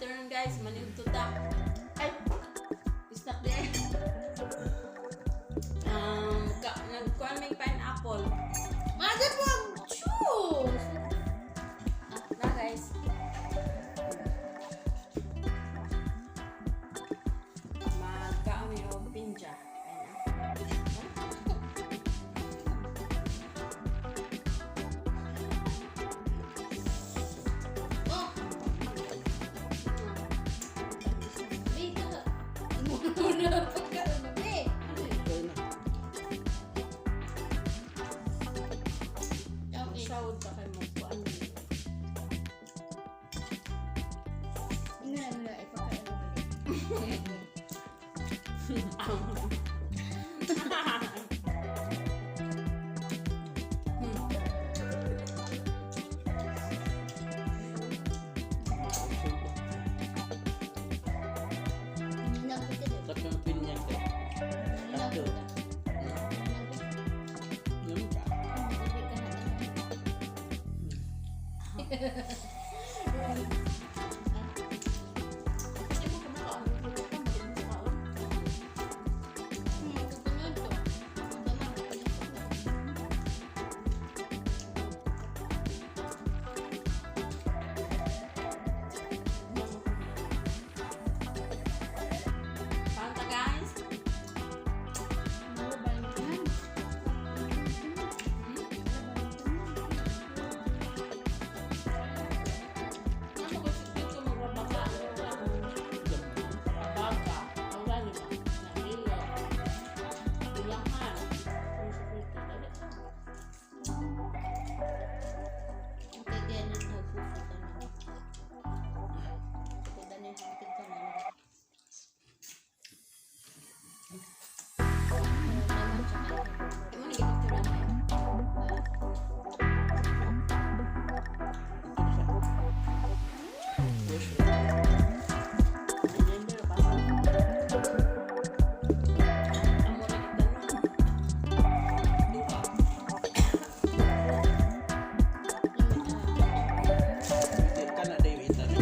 Afternoon, guys, manigto ta. Ay, snack din. Nagkuhan may pineapple. Mother po ang juice! Ah, na guys. Magkaon ni og pinja. Pineapple. Oh! Bita! Muna pagkaon na, be! Ikaw na. Okay. Sawod pa kay magkuan. Ina na ipakain mo ulit. Ninang ko ka. Tatlong pinya ka. Ninang ko ka. Ninang ko. Ngam ka. Hindi ka na Kasi mo kumakaon, mo kumakaon. Kukunod to. Ang dama, kukunod. Panta, guys. Ano ba yun? Ano ko si Tito magbabaka? Rabaka. Ang gani ba? Nahilo. Ulahan. Kung sa Tito, dali ka. Okay, kaya nagsusutan na. Okay, dali, tignan na. Lemon tsaka lemon. Ay mo nagipicture na eh. Ito siya. Yes. Remember pa sa Amo ra kita no. Duha. Hindi ka na dayo ita na.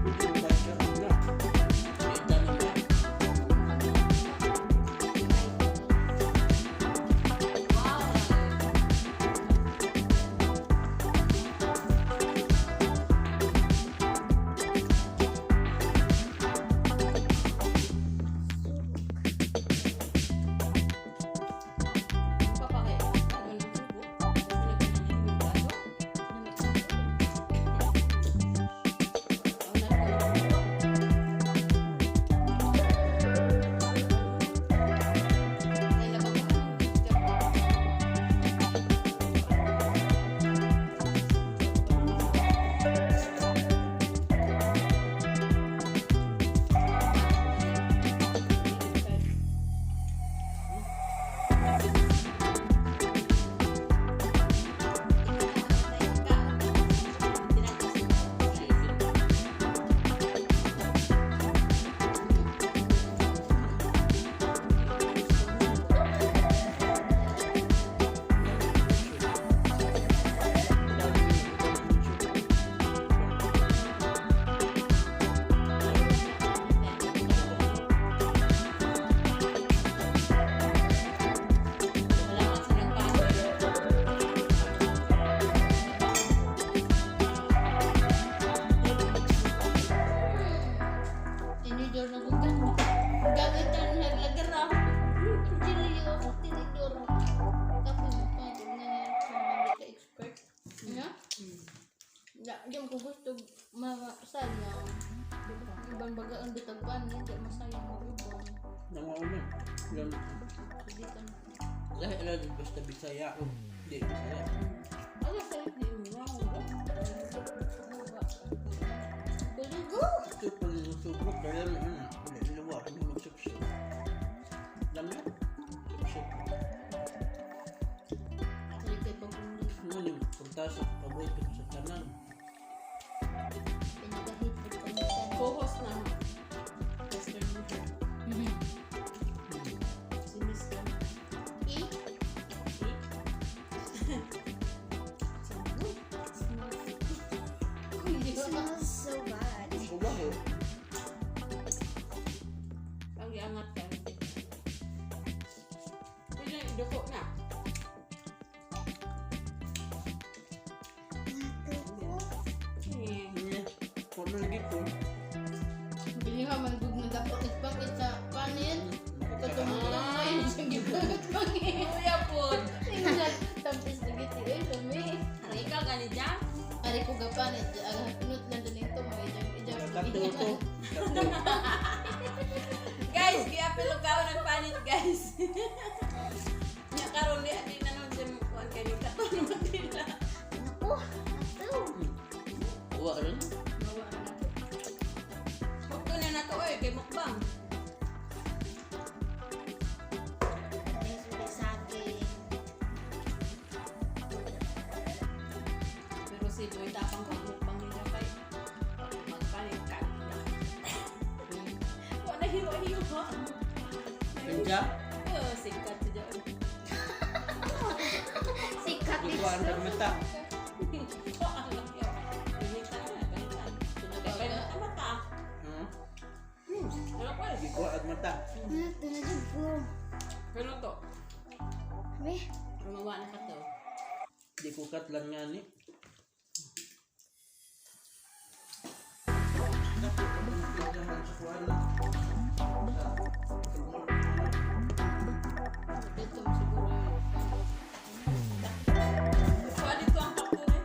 Hindi ba siya na? Ita na ba? Wow. Papakay. Ano ng subo? Pinagkainin yung baso? Ang narko. Ay, labang ko ng picture ko. Chicken. Salamat sa nagpapaloob. Tinidor na kung gano'n. Gamit na naglagara. Chili ako tinidor. Tapos pa, tingnan niya kung hindi ka expert. Ano? Ya, di ko gusto masal na ibang baga ang bitagpan, hindi masayang mo ibang. Nangauna. Yan. Hindi ka na. Lahi lang basta Bisaya o di Bisaya. Ano sa hindi mo ba? Buba. Kuligo! Ito pag subok kaya na na. Wala luwa kami magsubsob. Dami. Subsob. Sorry kay bagong ligo. Ano yung pagtasok paborito ko sa tanan. Pinagahit ko kami. Co-host na. Western New. Si Miss Ken. E? Eh? Guys, giapil og kaon ang panit, guys. Nya karon di di na nun siya kuan kay ni katon man nila. Naku, ato. Wa rin. Mawa na to. Mukto na nato oy kay mukbang. May saging. Pero si Boy tapang pag mukbang nila kay magpalit ka. Wa na hiwa-hiwa. Pinja. Oh, sikat siya. Oy. Sikat Ikuan ang mata. Kuan lang yun. Ganita na, ganita. Kay mata mata. Hmm. Wala ko eh. Ikuan ang mata. Ito na dyan po. Pero to, Be, rumawa na ka to. Di ko kat lang nga ni. Dito mo siguro yun. Kuha dito ang pakto eh.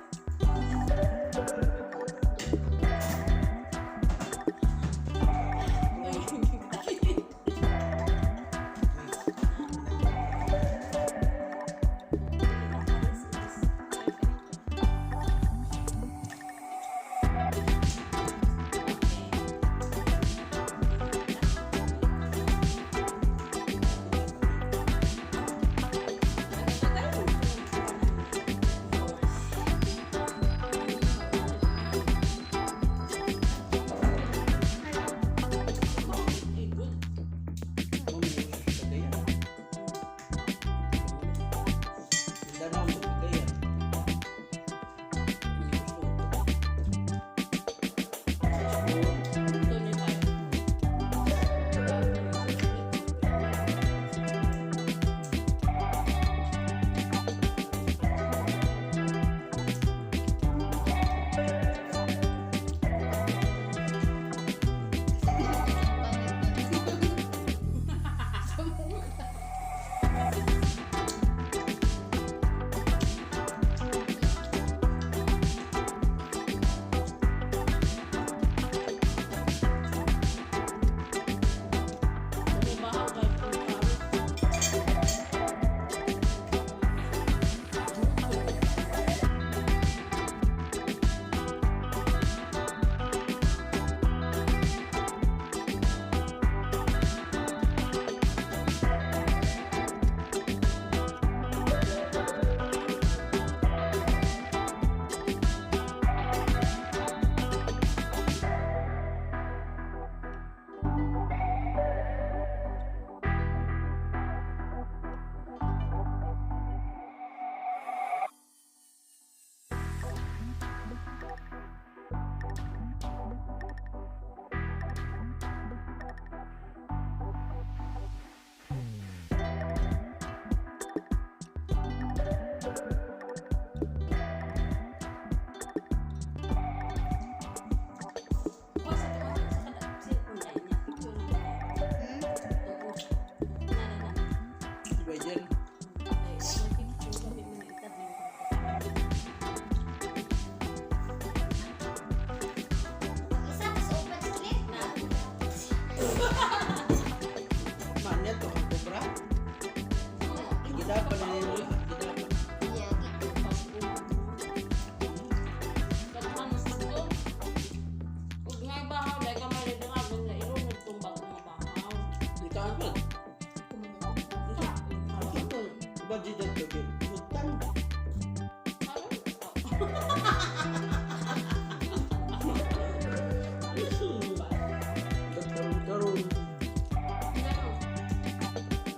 Isa, mas open split na. Manya to ang kobra. Gidapan na nila. Gidapan. Yeah, gitu. Ikaan ko. Ito, budget to kay Butang. Karon-karon.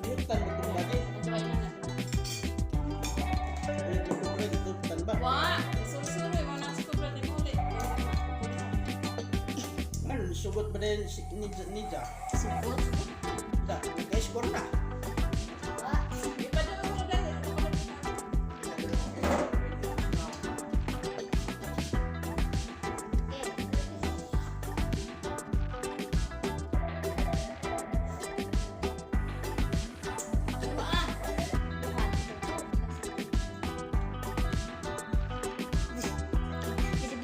Butang itong budget. Ay, ito kobra dito tan ba? Wa, susuroy mo na sa kubra ni Muli. Ano sugot ba din si Nija Nija? Sugot. Da, naka-score na. Wa. Ipadala mo dahil. Okay.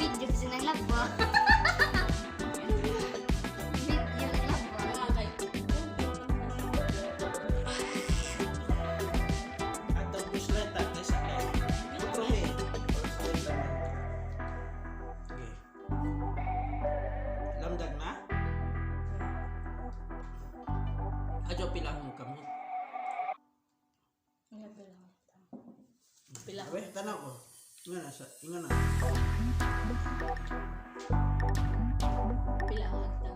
Video kasi nang labo. Video. Medyo pila akong kamot. Nga pila ko. Pila ko. Abe, tanaw ko. Nga na sa, nga na. Pila ko.